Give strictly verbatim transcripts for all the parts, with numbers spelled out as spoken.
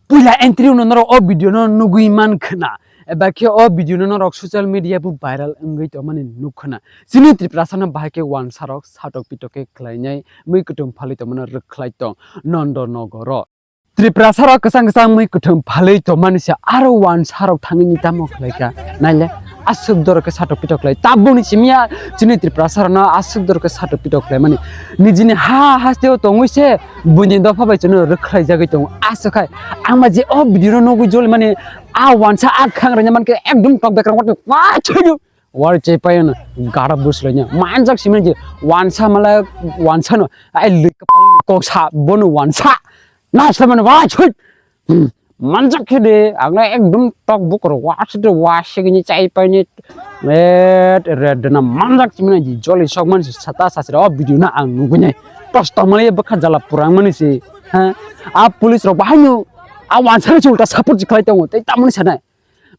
Puila entry uno norok o video no nugui man khna, eba khe o video no norok social media bo viral wngwi tongmani nuk khna. Chini Tiprasa no bahai khe wansa rok satok pitok khe khlainai mui kutum phalwi tongmano rwkhlai tong Nondo Nogoro. Tiprasa rok kwchang kwchang mui kuthum phalwi tongmani se aro wansa rok thangwi ni tamo khlai kha. Naile aswk doro khe satok pitok khlai. Tabukni simi ya chini Tiprasa rok no aswk doro khe satok pitok khlai mani. Nijini ha haste o tongwi se buini dopha bai chwngno rwkhlai jagwi tongo. Aswk khai ang ma je o video no nugwi joli mani a wansa a khang rwnya man khe ekdum tok bekrang wa chhunu. War chepayan gara buslanya manjak simi je wansa mala wansa no ai lwi kok sa bono wansa. Na sa mane wa chhut. Manjak khe de ang ekdum tok bukor wa se de wa se ni chai pai ni. Met red na manjak simi je joli sok man sata sasira o video na ang nugwi nai. Tos tongmani bwkha jala purang mani se. Ha a police rok bahai no a wansa ni ulta support khlai tongo tei tamoni sanai.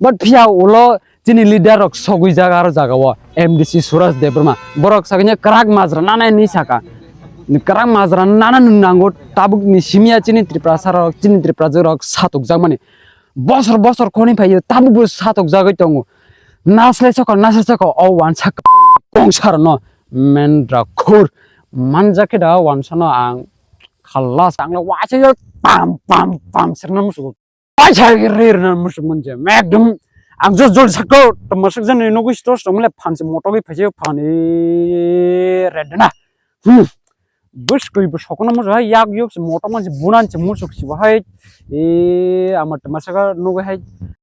But phiya ulo chini leader rok sogwi jaga aro jaga o M D C Suraj Debbarma borok sakni kwrak majra nana hinwi saka. Kwrak majra nana nung nango tabuk ni simi ya chini Tiprasa rok chini Tiprajwk rok satok jak mani. Bosor bosor khoni phaiyo tabuk bo satok jagwi tongo. Naslai soko naslai soko o wansa kongsar no mendra khur manjak khe da wansa no ang khalas ang waisa pam pam pam sirna musugo. Paisa rir na musuk manje ekdom ang jo jol sako to masuk jani nogwi sto sto mole phan se moto gi phaje phan e red na. Hmm. Bus koi bu sokona mo hai yak yok se moto manje bunan se musuk si hai. E amar to masaka nogwi hai